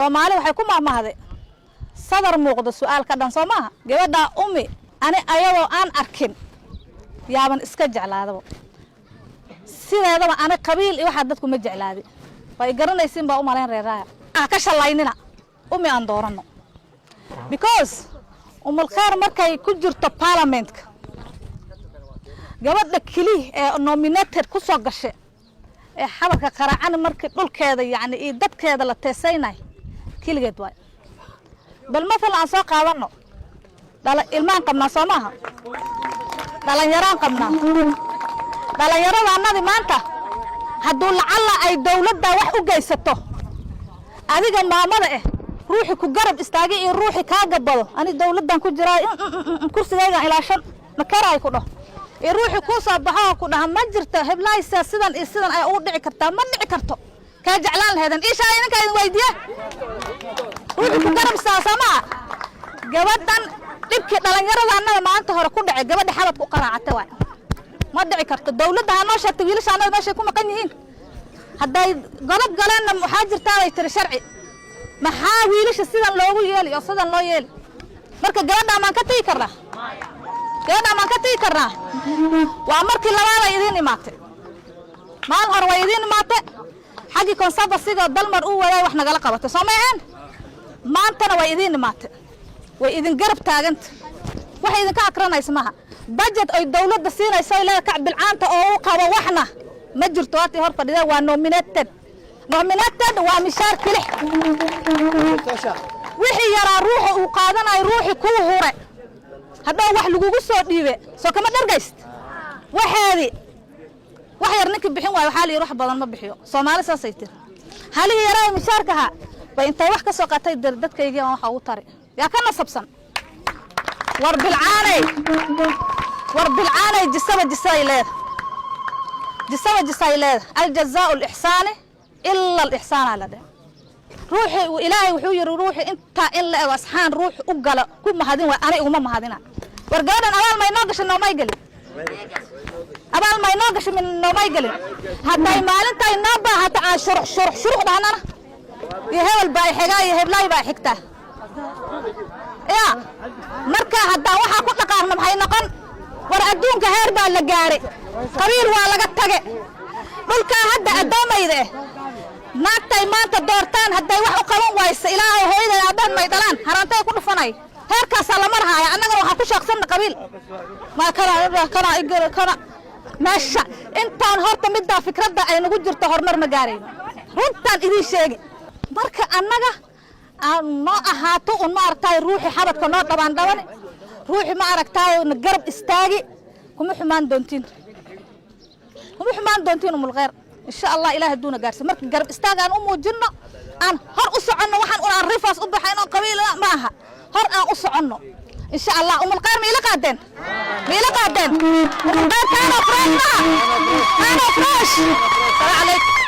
Soomaali waxay ku mahmahday, "Sadar muuqdo su-aal ka dhan," soo maaha? Gabadhaa Umi ani ayadoo aan arkin yaaban iska jeclaadaba. Sideedaba ani qabiil iyo waxaa dadku ma jeclaadi, way garanaysiin baa u malayn. Reeraaya ah ka shallaynina, Umi aan dooranno, because Umulkheer markay ku jirto parliamentka, gabadha keli ee nominated ku soo gashay ee xabarka qaraacani, markii dhulkeeda yacni iyo dadkeeda la teesaynay, keligeed waay. Bal mathalan aan soo qaadano, dhala ilmaan qabnaa, soo maaha? Dhalinyaraan qabnaa. Dhalinyarada annadi maanta hadduu lacalla ay dawladda wax u geysato, adiga maamada ah, ruuxi ku garab istaagay iyo ruuxi kaa gabado, "Ani dawladdan ku jiraa, kursigaygan ilaashan makaraay," ku dhaho, iyo ruuxi kuu soo baxo oo ku dhaha, "Ma jirto heblaaysa, sidan iyo sidan ay ugu dhici kartaa, ma dhici karto," kaa jeclaan laheedan? Ishaa idinkaa idin weydiiye, ruuxi ku garab istaaga, soo maa? Gabadhan dhibkii dhalinyarada annaga maalinta hore ku dhacay, gabadha xabadka u qaraacata waay. Ma dhici karto. Dawladda ha noo sheegtay wiilasha annaga meeshay ku maqan yihiin. Hadday godob galeenna, waxaa jirtaa bay tiri sharci. Maxaa wiilasha sidan loogu yeeli oo sidan loo yeeli? Marka gabadhaa maan ka tegi karnaa? Gabadhaa maan ka tegi karnaa? Waa markii labaad ay idiin imaatay. Maalin hore way idiin imaatay, xaggii conservancyga Dalmar uu wadaay wax nagala qabatay, soo ma aheen? Maantana way idiin imaatay, way idin garab taaganta, waxay idinka akranaysa maaha. Budget ay dawladda siinayso ay leedahay kac bilcaanta oo u qabo waxna ma jirto. Waatii hor fadhideen, waa nominated. Nominated waa mishaar kilix. Wixii yaraa ruuxa uu qaadanayo, ruuxii kuu hure haddaba wax lagugu soo dhiibe, soo kama dhargayst? Waxeedii wax yar ninkii bixin waayo, waxaa la yidhi wax badan ma bixiyo. Soomaali saasay tiri. Halihii yaraa mishaarka ahaa bay intay wax ka soo qaatay dadkaygii baan waxa ugu tari. Yaa ka nasabsan? War bilcaanay, war bilcaanay, jisaba jisay leeda, jisaba jisay leeda. الجزاء الإحسان إلا الإحسان la dheh. Ruuxii Ilaahay wuxuu yidhi, ruuxii intaa in la ego asxaan ruux u gala ku mahadin waay, ani iguma mahadina. War gabadhan abaal may noo gashay? Noomay gelin. Abaal may noo gashay? Noomay gelin. Hadday maalintay noo baahato aan shurux shurux shurux dhahnana, iyo hebel baa i xigaa iyo heblaay baa xigtaa ya. Marka haddaan waxaa ku dhaqaaqno, maxay noqon? War adduunka heer baa la gaaray, qabiil waa laga tage. Dhulkaa hadda addoomayda eh, naagtay maanta doortaan hadday wax u qaban wayso, "Ilaahay hooyaday aabbahan may dhalaan," haraantay ku dhufanay. Heerkaasaa la marhaaya. Annagana waxaan ku shaaqsanna qabiil ma kana kana kana meesha. Intaan horta middaa fikradda ay nagu jirto, horumar ma gaarayno, runtaan idiin sheegi. Marka annaga aan noo ahaato un, ma aragtaay, ruuxii xabadka noo dhabaan dhabani, ruuxii ma aragtaay na garab istaagi, kuma xumaan doontiin, kuma xumaan doontiin. Umulkheyr, insha Allah, ilaah hadduuna gaarsi, marka garab istaag aan u muujinno, aan hor u soconno. Waxaan un aan rifaas u baxayno qabiil ma aha, hor aan u soconno, insha Allah. Umulkheyr ma ila qaadeen? Ma ila qaadeen? Umulkheyr kaano fresh maha, kaano fresh. Salaam calaykum.